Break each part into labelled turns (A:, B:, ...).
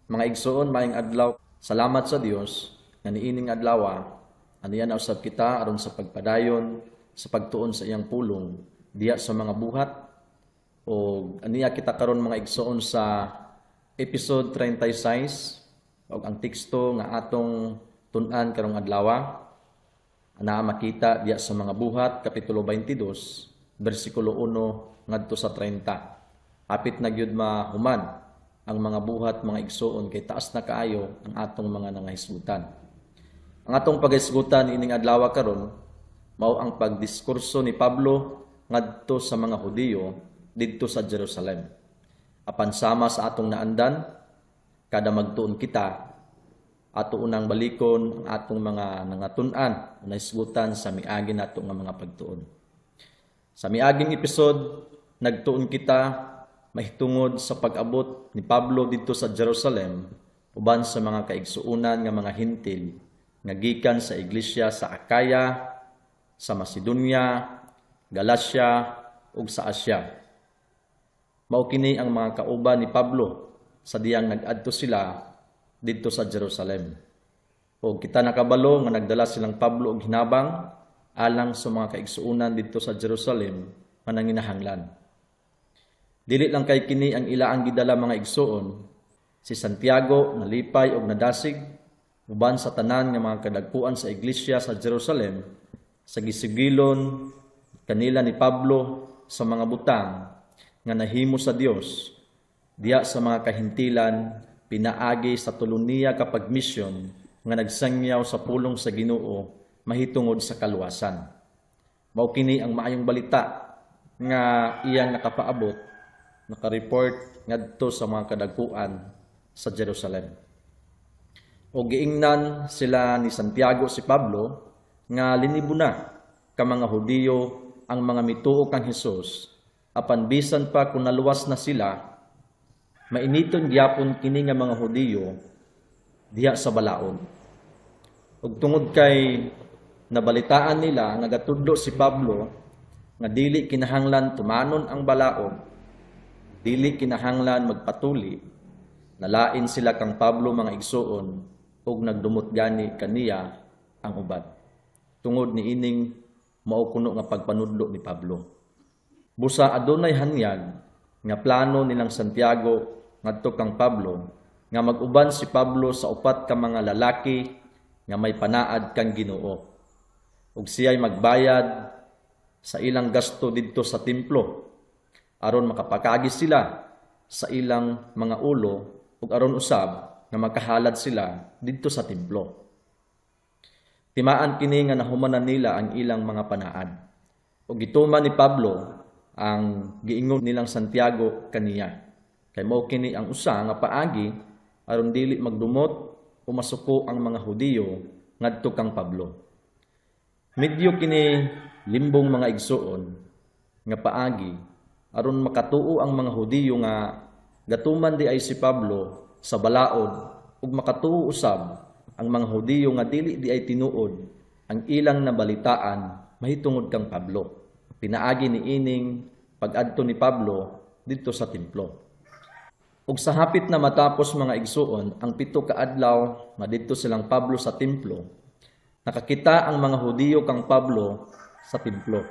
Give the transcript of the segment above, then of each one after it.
A: Mga igsoon, maayong adlaw. Salamat sa Dios nga niining adlaw aniya na usab kita aron sa pagpadayon sa pagtuon sa iyang pulong diya sa Mga Buhat. O aniya kita karon, mga igsoon, sa episode 36, og ang teksto nga atong tun-an karong adlaw anaa makita diya sa Mga Buhat kapitulo 22 bersikulo 1 ngadto sa 30. Hapit na gyud mahuman ang Mga Buhat, mga igsoon, kay taas na kaayo ang atong mga nangahisgutan. Ang atong paghisgutan ining adlaw karon mao ang pagdiskurso ni Pablo ngadto sa mga Hudiyo didto sa Jerusalem. Apan sama sa atong naandan, kada magtuon kita, ato unang balikon ang atong mga nangatun-an o nahisgutan sa miagi nato nga mga pagtuon. Sa miaging episode, nagtuon kita mahitungod sa pag-abot ni Pablo didto sa Jerusalem uban sa mga kaigsuonan nga mga Hintil nga gikan sa iglesia sa Acaya, sa Macedonia, Galacia ug sa Asia. Mao kini ang mga kauban ni Pablo sa diyang nag-adto sila didto sa Jerusalem. O kita nakabalo nga nagdala silang Pablo og hinabang alang sa mga kaigsuonan didto sa Jerusalem nga nanginahanglan. Dili lang kay kini ang ilaang gidala, mga igsuon. Si Santiago nalipay og nadasig uban sa tanan nga mga kadagkuan sa iglesia sa Jerusalem sa gisigilon kanila ni Pablo sa mga butang nga nahimo sa Dios diya sa mga kahintilan pinaagi sa tulo niya ka pagmisyon nga nagsangyaw sa pulong sa Ginoo mahitungod sa kaluwasan. Mao kini ang maayong balita nga iyang nakapaabot, naka-report ngadto sa mga kadagkuan sa Jerusalem. O giingnan sila ni Santiago si Pablo nga linibo na ka mga Hudiyo ang mga mituo kang Hesus, apan bisan pa kung naluwas na sila, mainiton gyapon kini nga mga Hudiyo diha sa balaod. Ug tungod kay nabalitaan nila nga gatudlo si Pablo nga dili kinahanglan tumanon ang balaod, dili kinahanglan magpatuli, nalain sila kang Pablo, mga igsuon, ug nagdumot gani kaniya ang uban tungod ni ining mao kuno nga pagpanudlo ni Pablo. Busa adunay hanyag nga plano nilang Santiago ngadto kang Pablo nga mag-uban si Pablo sa upat ka mga lalaki nga may panaad kang Ginoo, ug siya'y magbayad sa ilang gasto didto sa templo aron makapakagi sila sa ilang mga ulo ug aron usab nga makahalad sila didto sa templo. Timaan kini nga nahumanan nila ang ilang mga panaad. Ug gituman ni Pablo ang giingon nilang Santiago kaniya. Kay mao kini ang usa nga paagi aron dili magdumot o masuko ang mga Hudiyo ngadto kang Pablo. Medyo kini limbong, mga igsuon, nga paagi aron makatuo ang mga Hudiyo nga gatuman di ay si Pablo sa balaod ug makatuo usab ang mga Hudiyo nga dili di ay tinuod ang ilang nabalitaan mahitungod kang Pablo pinaagi ni ining pag-adto ni Pablo didto sa templo. Ug sa hapit na matapos, mga igsuon, ang 7 ka adlaw nga didto silang Pablo sa templo, nakakita ang mga Hudiyo kang Pablo sa templo.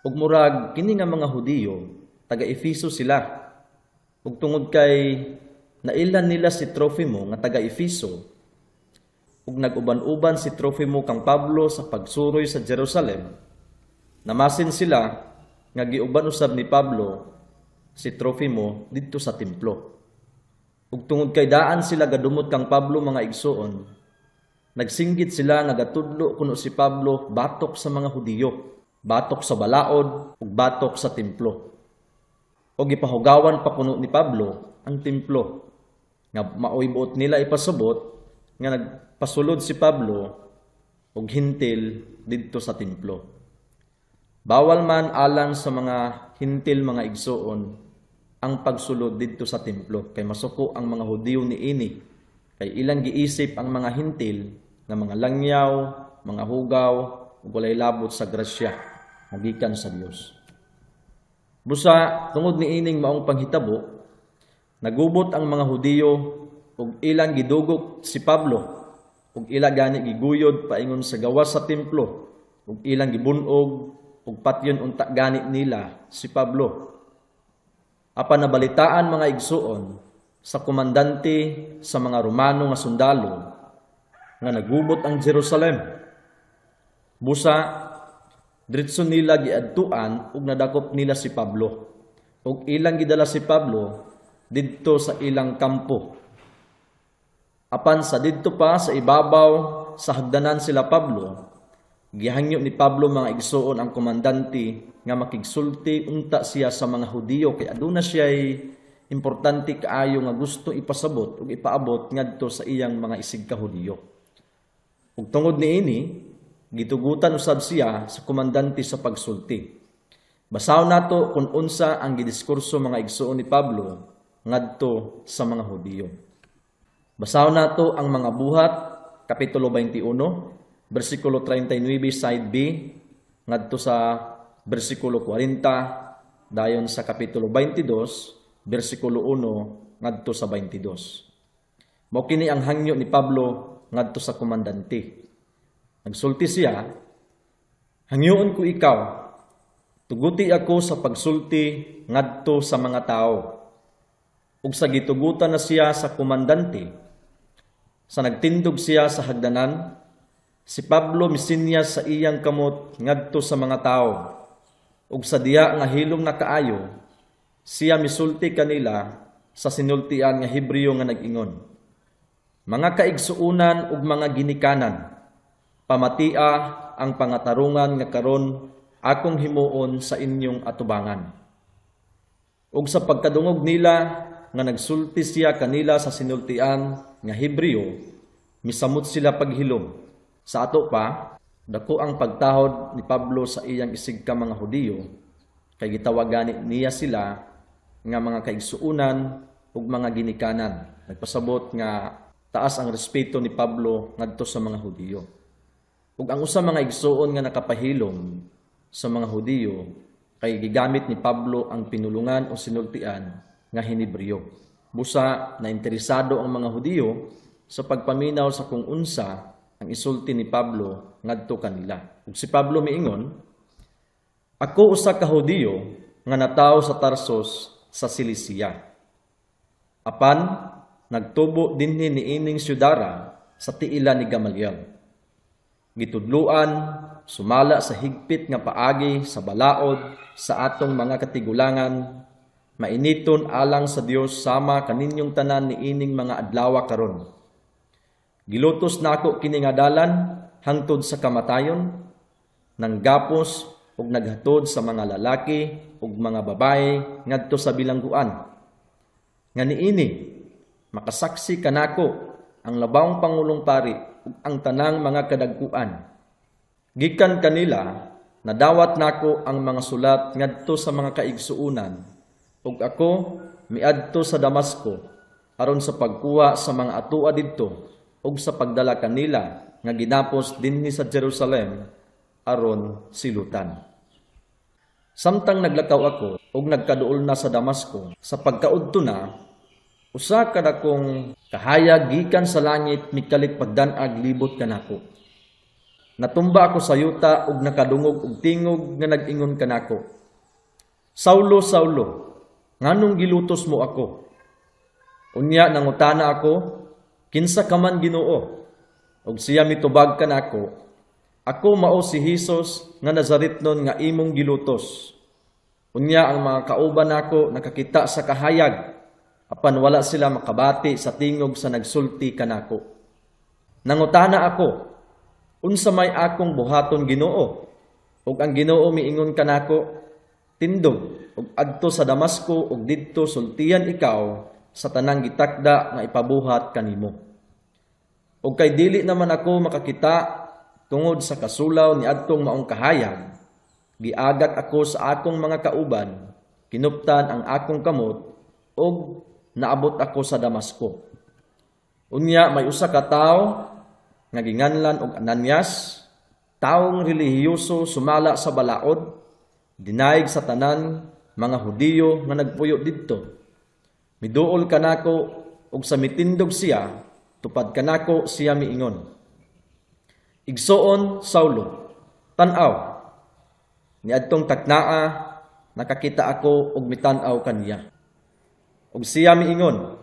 A: Ug murag kini nga mga Hudiyo, taga Efeso sila. Ug tungod kay nailhan nila si Trofimo nga taga Efeso, ug nag-uban-uban si Trofimo kang Pablo sa pagsuroy sa Jerusalem, namasin sila nga giuban usab ni Pablo si Trofimo didto sa templo. Ug tungod kay daan sila gadumot kang Pablo, mga igsuon, nagsinggit sila nga gatudlo kuno si Pablo batok sa mga Hudiyo, batok sa balaod ug batok sa templo. O gipahugawan pa kuno ni Pablo ang templo nga maoy buot nila ipasabot nga nagpasulod si Pablo og Hintil didto sa templo. Bawal man alang sa mga Hintil, mga igsuon, ang pagsulod didto sa templo kay masuko ang mga Hudiyo niini, kay ilang giisip ang mga Hintil nga mga langyaw, mga hugaw ug walay labot sa grasya nga gikan sa Dios. Busa tungod niining maong panghitabo, nagubot ang mga Hudiyo ug ilang gidugok si Pablo ug ila gani giguyod paingon sa gawas sa templo ug ilang gibunog ug patyon unta gani nila si Pablo. Apan nabalitaan, mga igsuon, sa komandante sa mga Romano nga sundalo nga nagubot ang Jerusalem. Busa diretso nila giadtuan ug nadakop nila si Pablo ug ilang gidala si Pablo didto sa ilang kampo. Apan sa didto pa sa ibabaw sa hagdanan sila Pablo, gihangyo ni Pablo, mga igsuon, ang komandante nga makigsulti unta siya sa mga Hudiyo kay aduna siya'y importante kaayo nga gusto ipasabot ug ipaabot ngadto sa iyang mga isig ka Hudiyo. Ug tungod niini, gitugutan usab siya sa komandante sa pagsulti. Basahon nato kung unsa ang gidiskurso, mga igsuon, ni Pablo ngadto sa mga Hudiyo. Basahon nato ang Mga Buhat kapitulo 21, bersikulo 39 side B ngadto sa bersikulo 40, dayon sa kapitulo 22 bersikulo 1 ngadto sa 22. Mao kini ang hangyo ni Pablo ngadto sa komandante. Nagsulti siya, "Hangyoon ko ikaw, tuguti ako sa pagsulti ngadto sa mga tao." Ug sa gitugutan na siya sa komandante, sa nagtindog siya sa hagdanan, si Pablo misinyas sa iyang kamot ngadto sa mga tao. Ug sa diha nga hilom na kaayo, siya misulti kanila sa sinultian nga Hebreo nga nag-ingon, "Mga kaigsuonan ug mga ginikanan, pamatia ang pangatarungan nga karon akong himuon sa inyong atubangan." Ug sa pagkadungog nila nga nagsulti siya kanila sa sinultian nga Hebreo, misamot sila paghilom. Sa ato pa, dako ang pagtahod ni Pablo sa iyang isig ka mga Hudiyo, kay gitawag gani niya sila nga mga kaigsuonan ug mga ginikanan. Nagpasabot nga taas ang respeto ni Pablo ngadto sa mga Hudiyo. Ug ang usa, mga igsuon, nga nakapahilom sa mga Hudiyo kay gigamit ni Pablo ang pinulungan o sinultian nga Henebreo. Busa na interesado ang mga Hudiyo sa pagpaminaw sa kung unsa ang isulti ni Pablo ngadto kanila. Ug si Pablo miingon, "Ako usa ka Hudiyo nga natawo sa Tarsus sa Cilicia. Apan nagtubo dinhi niining syudara sa tiila ni Gamaliel. Gitudluan sumala sa higpit nga paagi sa balaod sa atong mga katigulangan, mainiton alang sa Dios sama kaninyong tanan niining mga adlawa karon. Gilutos nako kini nga dalan hangtod sa kamatayon, nanggapos ug naghatod sa mga lalaki ug mga babae ngadto sa bilangguan. Nga niini makasaksi kanako ang labawng pangulong pari ug ang tanang mga kadagkuan. Gikan kanila nadawat nako ang mga sulat ngadto sa mga kaigsuonan, ug ako miadto sa Damasco aron sa pagkuha sa mga atua didto ug sa pagdala kanila nga ginapos dinhi sa Jerusalem aron silutan. Samtang naglakaw ako ug nagkaduol na sa Damasco, sa pagkaudto na, usa ka dakong kahayag gikan sa langit mikalit pagdan-ag libot kanako. Natumba ako sa yuta ug nakadungog og tingog nga nag-ingon kanako, 'Saulo, Saulo, nganong gilutos mo ako?' Unya nangutana ako, 'Kinsa ka man, Ginoo?' Ug siya mitubag kanako, 'Ako mao si Hesus nga Nazaretnon nga imong gilutos.' Unya ang mga kauban nako nakakita sa kahayag, apan wala sila makabati sa tingog sa nagsulti kanako. Nangutana ako, 'Unsa may akong buhaton, Ginoo?' Ug ang Ginoo miingon kanako, 'Tindog ug adto sa Damasco ug didto sultian ikaw sa tanang gitakda nga ipabuhat kanimo.' Ug kay dili naman ako makakita tungod sa kasulaw ni adtong maong kahayag, giagak ako sa akong mga kauban, kinuptan ang akong kamot, ug naabot ako sa Damasco. Unya may usa ka tawo nga ginganlan og Ananias, tawong relihiyoso sumala sa balaod, dinayeg sa tanan mga Hudiyo nga nagpuyo didto. Miduol kanako Ug sa mitindog siya, tupad kanako siya miingon, 'Igsoon Saulo, tan-aw.' Niadtong taknaa nakakita ako og mitan-aw kaniya. Ug siya miingon,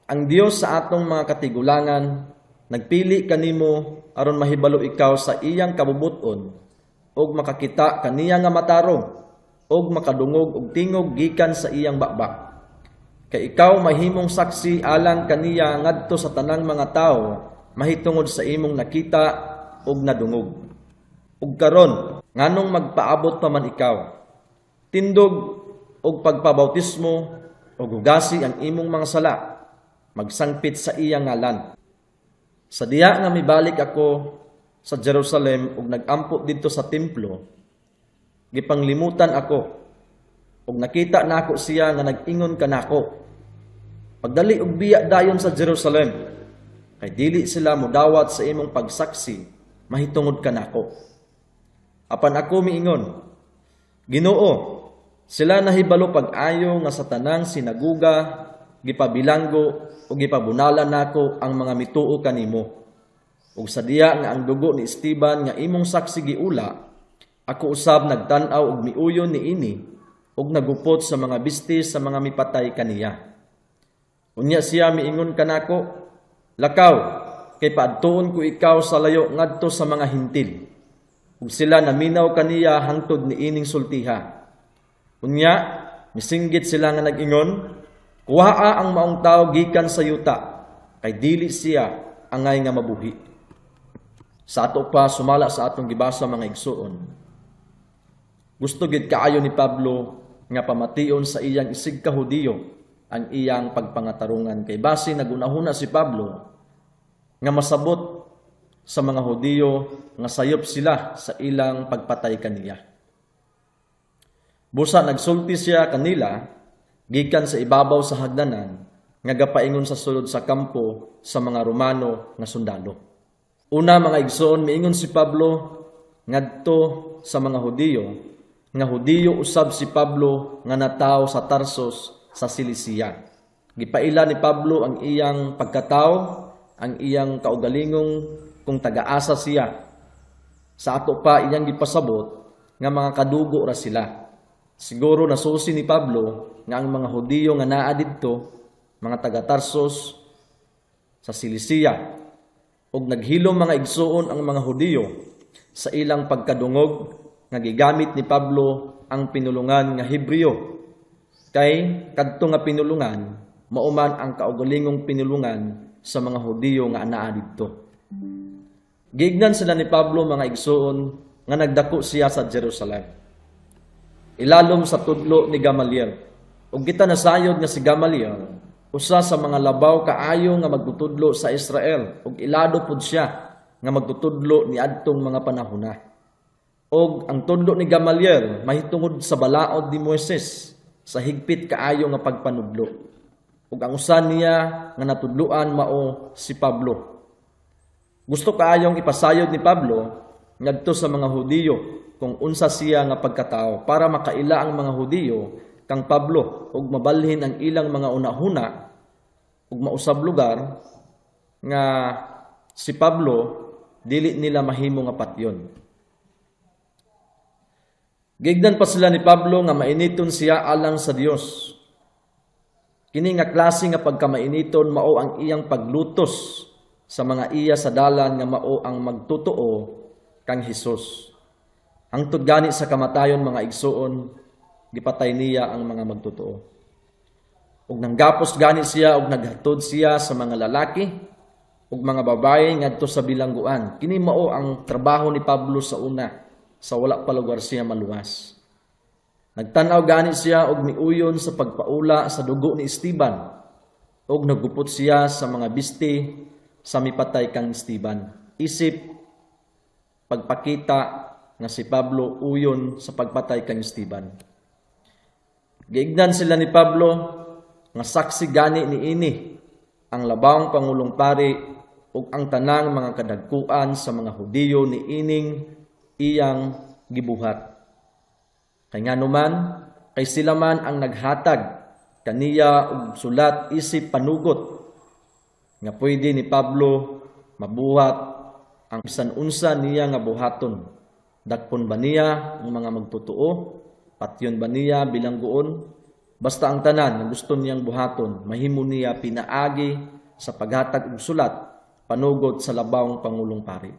A: 'Ang Dios sa atong mga katigulangan nagpili kanimo aron mahibalo ikaw sa iyang kabubuton ug makakita kaniya nga matarong ug makadungog og tingog gikan sa iyang baba. Kay ikaw mahimong saksi alang kaniya ngadto sa tanang mga tawo mahitungod sa imong nakita ug nadungog. Ug karon, nganong magpaabot pa man ikaw? Tindog og pagpabautismo ug hugasi ang imong mga sala, magsangpit sa iyang ngalan.' Sa diha nga mibalik ako sa Jerusalem ug nagampo didto sa templo, gipanglimutan ako ug nakita nako siya nga nag-ingon kanako, 'Pagdali og biya dayon sa Jerusalem, kay dili sila modawat sa imong pagsaksi mahitungod kanako.' Apan ako miingon, 'Ginoo, sila nahibalo pag-ayo nga sa tanang sinaguga gipabilanggo o gipabunalan nako ang mga mituo kanimo. Ug sa diha nga ang dugo ni Esteban nga imong saksi giula, ako usab nagtan-aw og miuyon niini ug nagupot sa mga bisti sa mga mipatay kaniya.' Unya siya miingon kanako, 'Lakaw, kay paadtuon ko ikaw sa layo ngadto sa mga Hentil.' Ug sila naminaw kaniya hangtod niining sultiha. Unya misinggit sila nga nag-ingon, 'Kuhaa ang maong tawo gikan sa yuta, kay dili siya angay nga mabuhi.'" Sa ato pa, sumala sa atong gibasa, mga igsuon, gusto gid kaayo ni Pablo nga pamation sa iyang isig ka Hudiyo ang iyang pagpangatarungan, kay base nagunahuna si Pablo nga masabot sa mga Hudiyo nga sayop sila sa ilang pagpatay kaniya. Busa nagsulti siya kanila gikan sa ibabaw sa hagdanan nga gapaingon sa sulod sa kampo sa mga Romano nga sundalo. Una, mga igsoon, miingon si Pablo ngadto sa mga Hudiyo nga Hudiyo usab si Pablo nga natawo sa Tarsus sa Cilicia. Gipaila ni Pablo ang iyang pagkatawo, ang iyang kaugalingong kung tagaasa siya. Sa ato pa iyang gipasabot nga mga kadugo ra sila. Siguro nasusi ni Pablo nga ang mga Hudiyo nga naa didto, mga taga Tarsus sa Cilicia, ug naghilom, mga igsuon, ang mga Hudiyo sa ilang pagkadungog nga gigamit ni Pablo ang pinulungan nga Hebreo, kay kadto nga pinulungan mao man ang kaugalingong pinulungan sa mga Hudiyo nga anaa didto. Giignan sila ni Pablo, mga igsuon, nga nagdako siya sa Jerusalem ilalom sa tudlo ni Gamaliel. Ug kita nasayod nga si Gamaliel usa sa mga labaw kaayo nga magtutudlo sa Israel, ug ilado pud siya nga magtutudlo niadtong mga panahona. Og ang tudlo ni Gamaliel mahitungod sa balaod ni Moises sa higpit kaayo nga pagpanudlo. Ug ang usa niya nga natudloan mao si Pablo. Gusto kaayong ipasayod ni Pablo ngadto sa mga Hudiyo kung unsa siya nga pagkatao para makaila ang mga Hudiyo kang Pablo ug mabalhin ang ilang mga unahuna ug mausab lugar nga si Pablo dili nila mahimo nga patyon. Giignan pa sila ni Pablo nga mainiton siya alang sa Dios. Kini nga klase nga pagkamainiton mao ang iyang paglutos sa mga iya sa dalan nga mao ang magtotoo kang Hesus. Hangtod gani sa kamatayon, mga igsuon, gipatay niya ang mga magtotoo. Ug nanggapos gani siya ug naghatod siya sa mga lalaki ug mga babaye ngadto sa bilangguan. Kini mao ang trabaho ni Pablo sa una, sa wala pa lugar siya maluwas. Nagtan-aw gani siya og miuyon sa pagpaula sa dugo ni Esteban ug nagupot siya sa mga bisti sa mipatay kang Esteban. Isip pagpakita nga si Pablo uyon sa pagpatay kang Esteban. Giignan sila ni Pablo nga saksi gani niini ang labawng pangulong pari ug ang tanang mga kadagkuan sa mga Hudiyo niining iyang gibuhat. Kay nganuman, kay sila man ang naghatag kaniya og sulat isip panugot Nga pwede ni Pablo mabuhat ang bisan unsa niya nga buhaton. Dakpon ba niya ang mga magtotoo? Patyon ba niya bilanggoon? Basta ang tanan nga gusto niyang buhaton, mahimo niya pinaagi sa paghatag og sulat panugot sa labawng pangulong pari.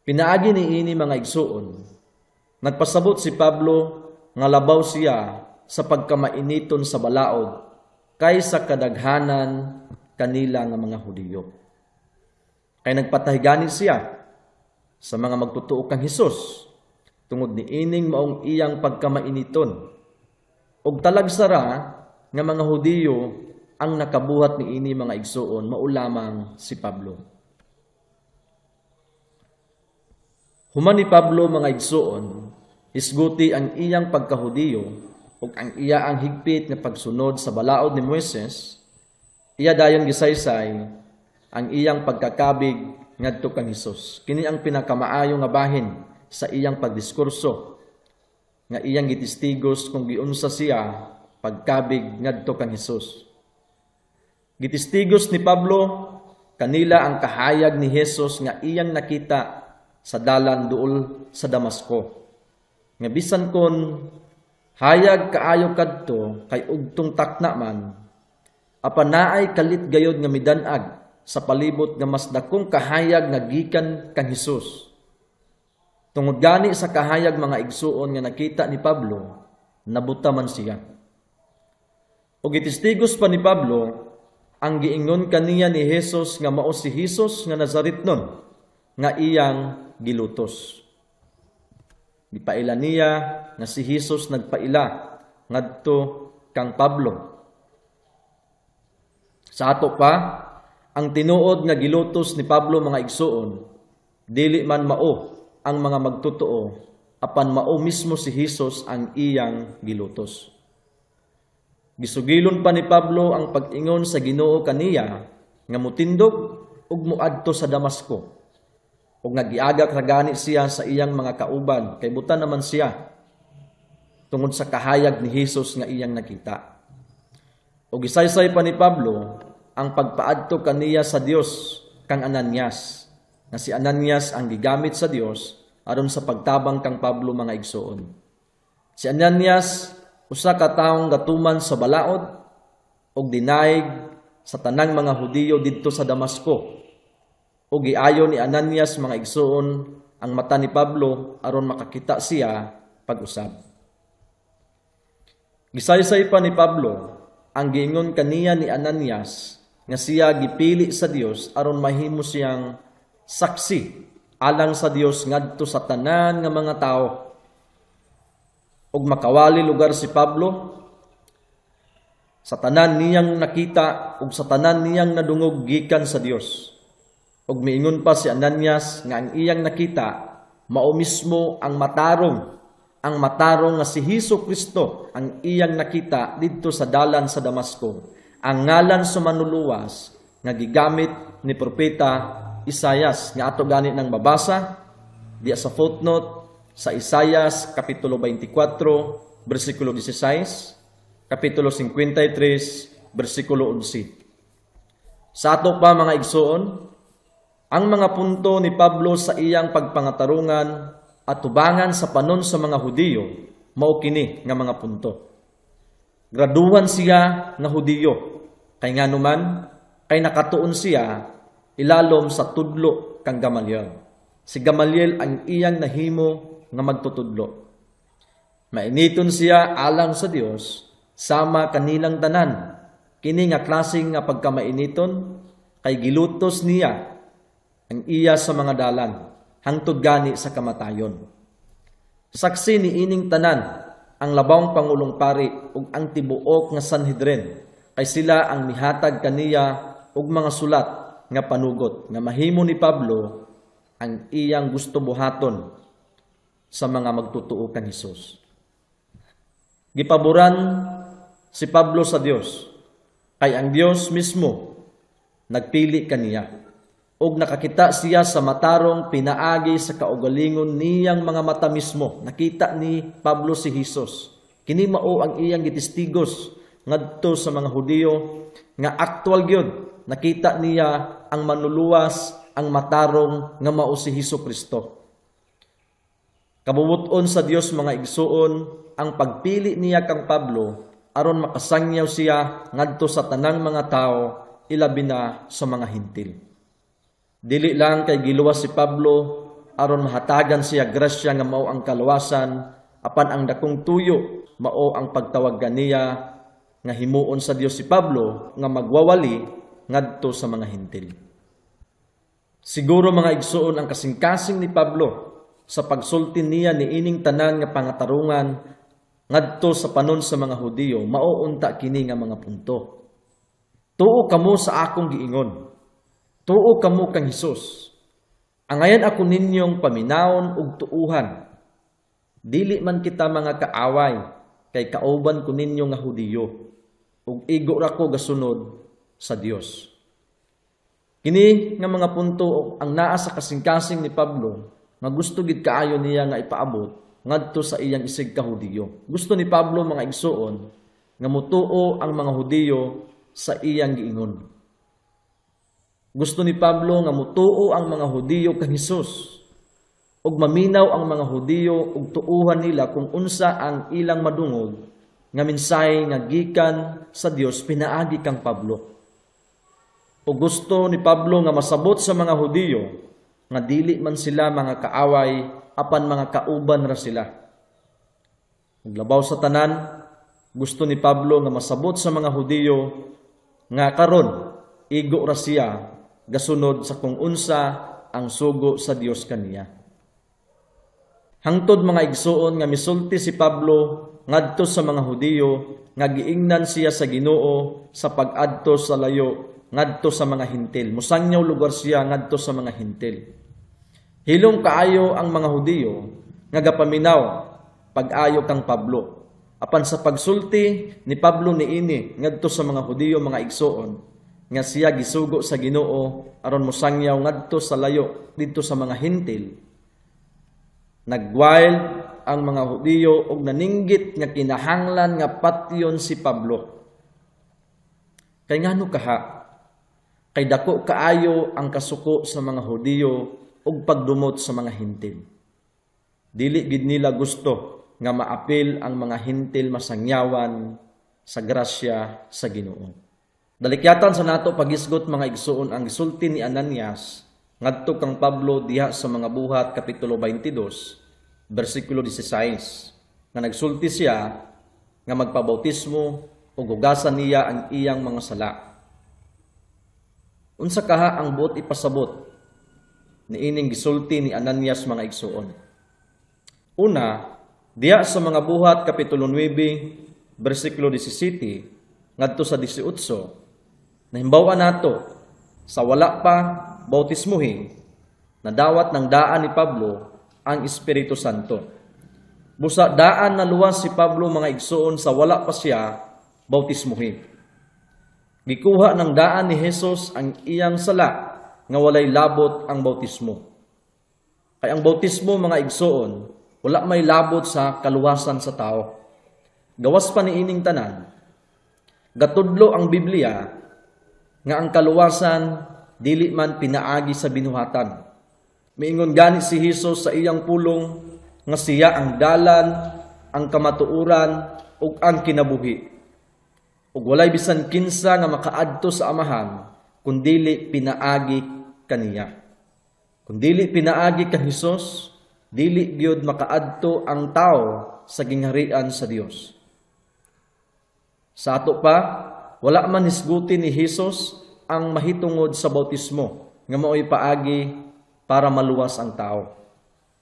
A: Pinaagi ni ini, mga igsuoon, nagpasabot si Pablo nga labaw siya sa pagkamainiton sa balaod kaysa kadaghanan kanila nga mga Hudiyo. Kay nagpatay siya sa mga magtotoo kang Hesus tungod ni ining maong iyang pagkamainiton. Og talagsara nga mga Hudiyo ang nakabuhat ni ini, mga igsuon, mao lamang si Pablo. Human ni Pablo, mga igsuon, hisguti ang iyang pagkahudiyo ug ang iya ang higpit nga pagsunod sa balaod ni Moises, iya dayon gisaysay ang iyang pagkakabig ngadto kang Hesus. Kini ang pinakamaayo nga bahin sa iyang pagdiskurso nga iyang gitistigos kung giunsa siya pagkabig ngadto kang Hesus. Gitistigos ni Pablo kanila ang kahayag ni Hesus nga iyang nakita sa dalan duol sa Damasco. Nga bisan kon hayag kaayo kadto kay ugtong takna man, apan naay kalit gayod nga midanag sa palibot nga mas dakong kahayag nga gikan kang Hesus. Tungod gani sa kahayag, mga igsuon, nga nakita ni Pablo, nabuta man siya. Og gitistigos pa ni Pablo ang giingon kaniya ni Hesus nga mao si Hesus nga Nazaretnon nga iyang gilutos. Gipaila niya nga si Hesus nagpaila ngadto kang Pablo. Sa ato pa, ang tinuod nga gilutos ni Pablo, mga igsuon, dili man mao ang mga magtotoo, apan mao mismo si Hesus ang iyang gilutos. Gisugilon pa ni Pablo ang pag-ingon sa Ginoo kaniya nga mutindog ug moadto sa Damasco. Ug nagiagak ra gani siya sa iyang mga kauban kay buta naman siya tungod sa kahayag ni Hesus nga iyang nakita. Ug gisaysay pa ni Pablo ang pagpaadto kaniya sa Dios kang Ananias, nga si Ananias ang gigamit sa Dios aron sa pagtabang kang Pablo, mga igsoon. Si Ananias usa ka taong gatuman sa balaod ug dinaig sa tanang mga Hudiyo didto sa Damasco. Ug giayo ni Ananias, mga igsoon, ang mata ni Pablo aron makakita siya pag-usab. Gisaysay pa ni Pablo ang giingon kaniya ni Ananias nga siya gipili sa Dios aron mahimo siyang saksi alang sa Dios ngadto sa tanan nga mga tawo. Ug makawali lugar si Pablo sa tanan niyang nakita ug sa tanan niyang nadungog gikan sa Dios. Ug miingon pa si Ananias nga ang iyang nakita mao mismo ang matarong nga si Hesus Kristo ang iyang nakita didto sa dalan sa Damasco, ang ngalan sa manluluwas nga gigamit ni propeta Isayas nga ato gani nang mabasa diya sa footnote sa Isayas kapitulo 24 bersikulo 16, kapitulo 53 bersikulo 11. Sa ato pa, mga igsoon, ang mga punto ni Pablo sa iyang pagpangatarungan at tubangan sa panon sa mga Hudiyo mao kini nga mga punto. Graduhan siya nga Hudiyo kay nganuman kay nakatuon siya ilalom sa tudlo kang Gamaliel. Si Gamaliel ang iyang nahimo nga magtutudlo. Mainiton siya alang sa Dios sama kanilang tanan. Kini nga klase nga pagkamainiton kay gilutos niya ang iya sa mga dalan hangtod gani sa kamatayon. Saksi ni ining tanan ang labawng pangulong pari ug ang tibuok nga Sanhedrin kay sila ang mihatag kaniya og mga sulat nga panugot nga mahimo ni Pablo ang iyang gusto buhaton sa mga magtotoo kang Hesus. Gipaboran si Pablo sa Dios kay ang Dios mismo nagpili kaniya ug nakakita siya sa matarong pinaagi sa kaugalingon niyang mga mata mismo. Nakita ni Pablo si Hesus. Kini mao ang iyang gitistigos ngadto sa mga Hudiyo nga aktual gyud Nakita niya ang manuluwas, ang matarong nga mao si Hesus Kristo. Kabubut-on sa Dios, mga igsuon, ang pagpili niya kang Pablo aron makasangyaw siya ngadto sa tanang mga tao, ilabi na sa mga Hintil. Dili lang kay giluwas si Pablo aron mahatagan siya grasya nga mao ang kaluwasan, apan ang dakong tuyo mao ang pagtawag ganiya nga himuon sa Dios si Pablo nga magwawali ngadto sa mga Hintil. Siguro, mga igsuon, ang kasing-kasing ni Pablo sa pagsulti niya niining tanan nga pangatarungan ngadto sa panon sa mga Hudiyo mao unta kini nga mga punto. Tuo kamo sa akong giingon. Tuo kamo kang Hesus. Angayan ako ninyong paminawon ug tuuhan. Dili man kita mga kaaway, kay kauban ko ninyo nga Hudiyo ug igo ra ko gasunod sa Dios. Kini nga mga punto ang naa sa kasing-kasing ni Pablo nga gusto gid kaayo niya nga ipaabot ngadto sa iyang isig ka Hudiyo. Gusto ni Pablo, mga igsuon, nga mutuo ang mga Hudiyo sa iyang giingon. Gusto ni Pablo nga mutuo ang mga Hudiyo kang Hesus ug maminaw ang mga Hudiyo ug tuuhan nila kung unsa ang ilang madungog nga mensahe nga gikan sa Dios pinaagi kang Pablo. O gusto ni Pablo nga masabot sa mga Hudiyo nga dili man sila mga kaaway, apan mga kauban ra sila. Ug labaw sa tanan, gusto ni Pablo nga masabot sa mga Hudiyo nga karon igo ra siya gasunod sa kung unsa ang sugo sa Dios kaniya. Hangtod, mga igsuon, nga misulti si Pablo ngadto sa mga Hudiyo nga giingnan siya sa Ginoo sa pag-adto sa layo ngadto sa mga Hintil. Musangyaw lugar siya ngadto sa mga Hintil. Hilom kaayo ang mga Hudiyo nga gapaminaw pag-ayo kang Pablo. Apan sa pagsulti ni Pablo niini ngadto sa mga Hudiyo, mga igsuon, nga siya gisugo sa Ginoo aron mosangyaw ngadto sa layo didto sa mga Hintil, nagwild ang mga Hudiyo og naninggit nga kinahanglan nga patyon si Pablo. Kay ngano kaha? Kay dako kaayo ang kasuko sa mga Hudiyo og pagdumot sa mga Hintil. Dili gid nila gusto nga maapil ang mga Hintil masangyawan sa grasya sa Ginoo. Dalikyatan sa nato pagisgot, mga igsuon, ang gisulti ni Ananias ngadto kang Pablo diha sa Mga Buhat kapitulo 22 bersikulo 16, nga nagsulti siya nga magpabautismo ug hugasan niya ang iyang mga sala. Unsa kaha ang buot ipasabot niining gisulti ni Ananias, mga igsuon? Una, diha sa Mga Buhat kapitulo 9 bersikulo 17 ngadto sa 18, nahimbaw-an nato sa wala pa bautismuhin, nadawat ng daan ni Pablo ang Espiritu Santo. Busa daan na luwas si Pablo, mga igsuon, sa wala pa siya bautismuhin. Gikuha ng daan ni Jesus ang iyang sala nga walay labot ang bautismo. Kay ang bautismo, mga igsuon, wala may labot sa kaluwasan sa tao. Gawas pa niining tanan, gatudlo ang Biblia nga ang kaluwasan dili man pinaagi sa binuhatan. Miingon gani si Hesus sa iyang pulong nga siya ang dalan, ang kamatuoran ug ang kinabuhi. Ug walay bisan kinsa nga makaadto sa Amahan kun dili pinaagi kaniya. Kun dili pinaagi kang Hesus, dili gyud makaadto ang tao sa gingharian sa Dios. Sa ato pa, wala man hisguti ni Hesus ang mahitungod sa bautismo nga mao'y paagi para maluwas ang tao.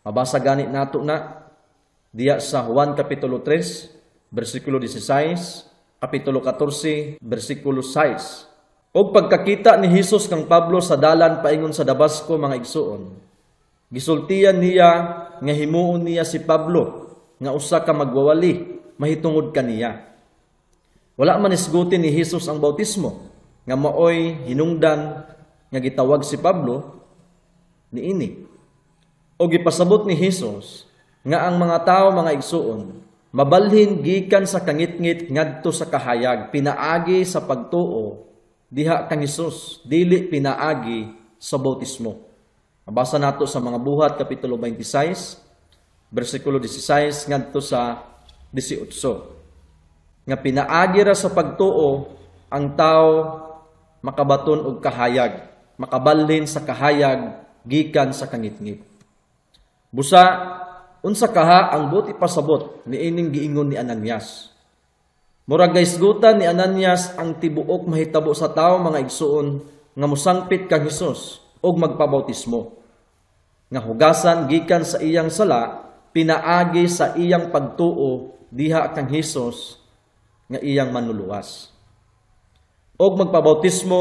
A: Mabasa gani nato na diya sa Juan kapitulo 3 bersikulo 16, kapitulo 14 bersikulo 6. Og pagkakita ni Hesus kang Pablo sa dalan paingon sa Damasco, mga igsuon, gisultian niya nga himuon niya si Pablo nga usa ka magwawali mahitungod kaniya. Wala man hisguti ni Hesus ang bautismo nga maoy hinungdan nga gitawag si Pablo niini. O gipasabot ni Hesus nga ang mga tao, mga igsuon, mabalhin gikan sa kangitngit ngadto sa kahayag pinaagi sa pagtuo diha kang Hesus, dili pinaagi sa bautismo. Mabasa nato sa Mga Buhat kapitulo 26 bersikulo 16 ngadto sa 18. Nga pinaagi ra sa pagtuo ang tao makabaton og kahayag, makabalhin sa kahayag gikan sa kangitngit. Busa unsa kaha ang buot ipasabot niining giingon ni Ananias? Murag gaisgutan ni Ananias ang tibuok mahitabo sa tawo, mga igsuon, nga mosangpit kang Hesus ug magpabautismo, nga hugasan gikan sa iyang sala pinaagi sa iyang pagtuo diha kang Hesus nga iyang manluluwas. Og magpabautismo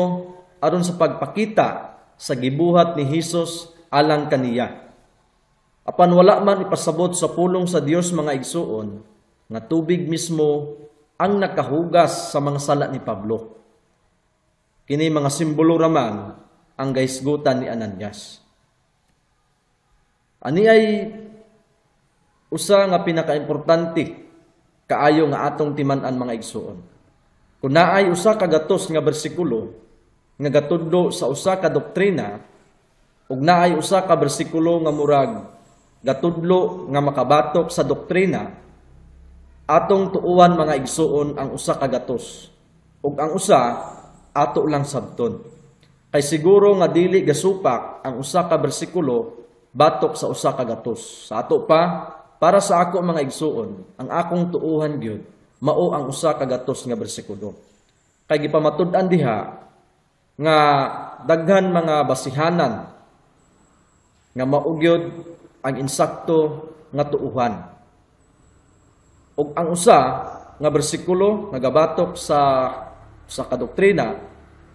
A: aron sa pagpakita sa gibuhat ni Hesus alang kaniya. Apan wala man ipasabot sa pulong sa Dios, mga igsuon, nga tubig mismo ang nakahugas sa mga sala ni Pablo. Kini mga simbolo raman ang gahisgutan ni Ananias. Ani ay usa nga pinakaimportante kaayo nga atong timan-an, mga igsuon. Kung naay 100 nga bersikulo nga gatudlo sa usa ka doktrina ug naay usa ka bersikulo nga murag gatudlo nga makabatok sa doktrina, atong tuuan, mga igsuon, ang 100 ug ang usa ato lang sabton. Kay siguro nga dili gasupak ang usa ka bersikulo batok sa 100. Sa ato pa, para sa ako, mga igsuon, ang akong tuuhan gyud mao ang 100 nga bersikulo. Kay gipamatud-an diha nga daghan mga basihanan nga mao gyud ang insakto nga tuuhan. Ug ang usa nga bersikulo nga gabatok sa kadoktrina,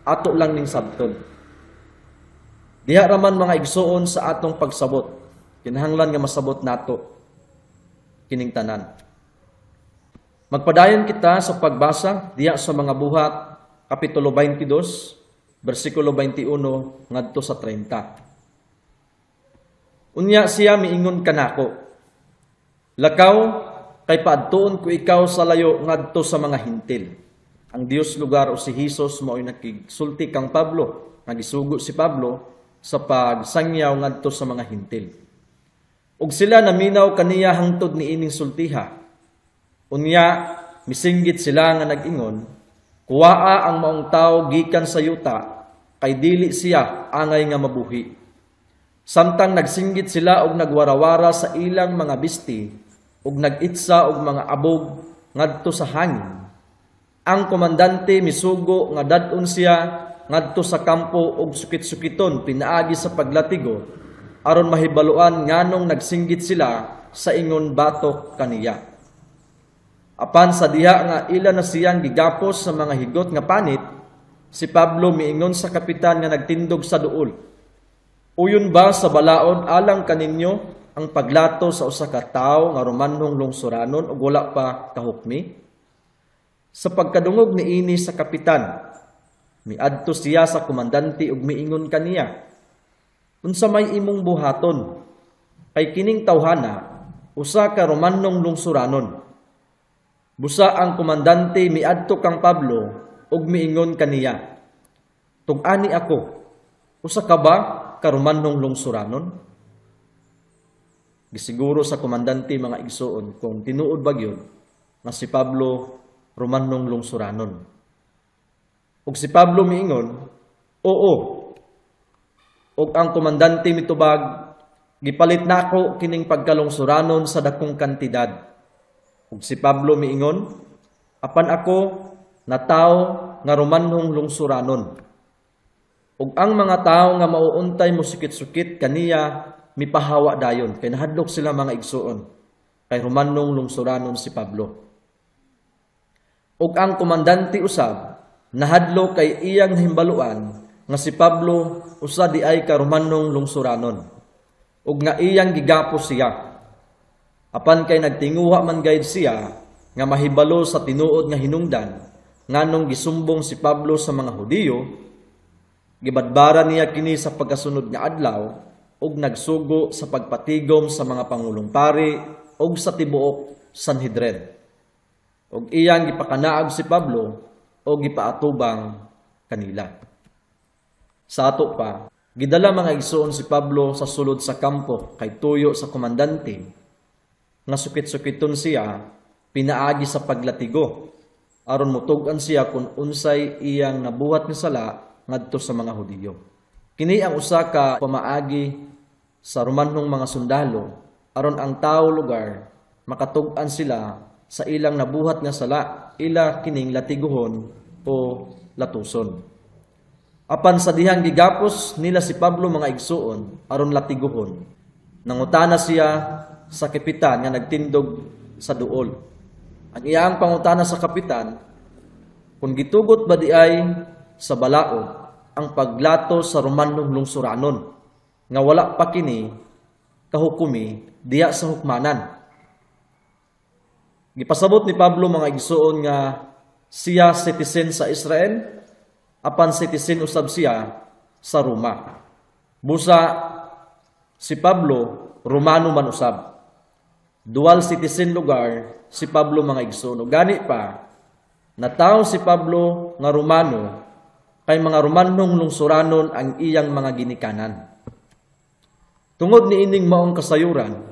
A: ato lang ning sabton. Diha raman, mga igsuon, sa atong pagsabot, kinahanglan nga masabot nato kining tanan. Magpadayon kita sa pagbasa diha sa Mga Buhat kapitulo 22 bersikulo 21 ngadto sa 30. Unya siya miingon kanako, "Lakaw, kay paadtuon ko ikaw sa layo ngadto sa mga Hintil." Ang Dios lugar o si Hesus mao'y nakigsulti kang Pablo, nga gisugo si Pablo sa pagsangyaw ngadto sa mga Hintil. Ug sila naminaw kaniya hangtod niining sultiha. Unya misinggit sila nga nag-ingon, "Kuwaa ang maong tawo gikan sa yuta, kay dili siya angay nga mabuhi." Samtang nagsinggit sila og nagwarawara sa ilang mga bisti ug nag-itsa og mga abog ngadto sa hangin, ang komandante misugo nga dad-on siya ngadto sa kampo og sukit-sukiton pinaagi sa paglatigo aron mahibaluan nganong nagsinggit sila sa ingon batok kaniya. Apan sa diha nga ila na siyang gigapos sa mga higot nga panit, si Pablo miingon sa kapitan nga nagtindog sa duol, "Uyon ba sa balaod alang kaninyo ang paglato sa usa ka tawo nga Romanhong lungsuranon ug wala pa kahukmi?" Sa pagkadungog niini sa kapitan, miadto siya sa komandante ug miingon kaniya, "Unsa may imong buhaton? Kay kining tawhana usa ka Romanong lungsuranon." Busa ang komandante miadto kang Pablo ug miingon kaniya, "Tug-ani ako, usa ka ba ka Romanong lungsuranon?" Gisiguro sa komandante, mga igsuon, kung tinuod ba gyud nga si Pablo Romanong lungsuranon. Ug si Pablo miingon, "Oo." Ug ang komandante mitubag, "Gipalit nako kining pagkalungsuranon sa dakong kantidad." Ug si Pablo miingon, "Apan ako natawo nga Romanhong lungsuranon." Ug ang mga tawo nga mauuntay mosukit-sukit kaniya mipahawa dayon kay nahadlok sila, mga igsuon, kay Romanong lungsuranon si Pablo. Ug ang komandante usab nahadlok kay iyang himbaluan nga si Pablo usa di ay ka Romanong lungsuranon ug nga iyang gigapos siya. Apan kay nagtinguha man gayud siya nga mahibalo sa tinuod nga hinungdan nganong gisumbong si Pablo sa mga Hudiyo, gibadbaran niya kini sa pagkasunod nga adlaw ug nagsugo sa pagpatigom sa mga pangulong pari ug sa tibuok Sanhedrin. Ug iyang gipakanaag si Pablo ug gipaatubang kanila. Sa ato pa, gidala, mga igsoon, si Pablo sa sulod sa kampo kay tuyo sa komandante nga sukit-sukiton siya pinaagi sa paglatigo aron mutug-an siya kung unsay iyang nabuhat nga sala ngadto sa mga Hudiyo. Kini ang usa ka pamaagi sa Romanong mga sundalo aron ang tawo lugar makatug-an sila sa ilang nabuhat nga sala, ila kining latiguhon o latuson. Apan sa dihang gigapos nila si Pablo, mga igsuon, aron latiguhon, nangutana siya sa kapitan nga nagtindog sa duol. Ang iyang pangutana sa kapitan, kung gitugot ba di ay sa balaod ang paglato sa Romanong lungsuranon nga wala pa kini kahukumi diya sa hukmanan. Gipasabot ni Pablo, mga igsuon, nga siya citizen sa Israel apan citizen usab siya sa Roma. Busa si Pablo Romano man usab. Dual citizen lugar si Pablo, mga igsuon. Gani pa nataw si Pablo nga Romano kay mga Romanong lungsuranon ang iyang mga ginikanan. Tungod niining maong kasayuran,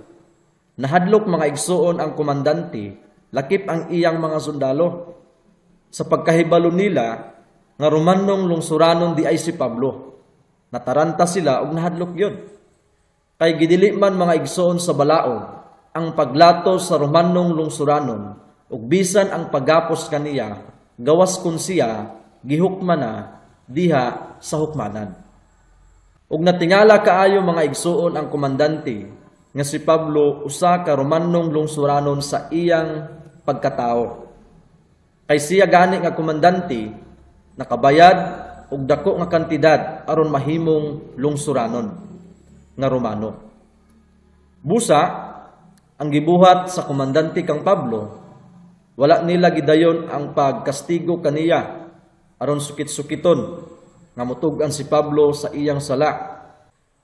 A: nahadlok, mga igsuon, ang komandante lakip ang iyang mga sundalo sa pagkahibalo nila nga Romanong lungsuranon di ay si Pablo. Nataranta sila og nahadlok yun. Kay gidili man, mga igsoon, sa balaod ang paglato sa Romanong lungsuranon ug bisan ang paggapos kaniya gawas kun siya gihukman na diha sa hukmanan. Ug natingala kaayo, mga igsuon, ang komandante nga si Pablo usa ka Romanong lungsuranon sa iyang pagkatao. Kay siya gani nga komandante nakabayad og dako nga kantidad aron mahimong lungsuranon nga Romano. Busa ang gibuhat sa komandante kang Pablo, wala nila gidayon ang pagkastigo kaniya aron sukit-sukiton nga mutug-an si Pablo sa iyang sala.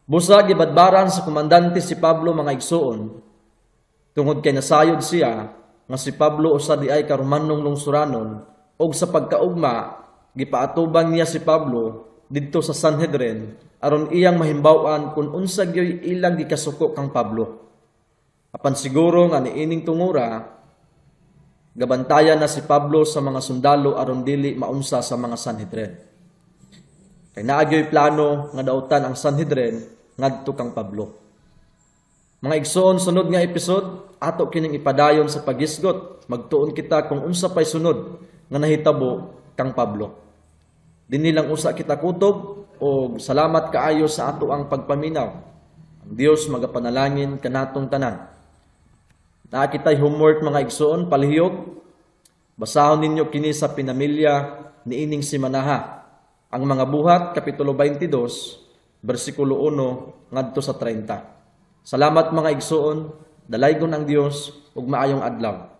A: Busa gibadbaran sa komandante si Pablo, mga igsuon, tungod kay nasayod siya nga si Pablo usa di ay ka Romanong lungsuranon, og sa pagkaugma gipaatubang niya si Pablo didto sa Sanhedrin aron iyang mahimbaw-an kung unsa gyoy ilang gikasuko kang Pablo. Apan siguro nga niining tungura gabantayan na si Pablo sa mga sundalo aron dili maunsa sa mga Sanhedrin. Kay naa gyoy plano nga dautan ang Sanhedrin ngadto kang Pablo. Mga igsoon, sunod nga episode, ato kining ipadayon sa paghisgot. Magtuon kita kung unsa pay sunod nga nahitabo kang Pablo. Dinhi lang usa kita kutob og salamat kaayo sa ato ang pagpaminaw. Ang Dios magapanalangin kanatong tanan. Naa kitay homework, mga igsoon, palihog. Basahon ninyo kini sa pinamilya niining simanaha. Ang Mga Buhat kapitulo 22 bersikulo 1 ngadto sa 30. Salamat, mga igsoon, dalaygon ang Dios ug maayong adlaw.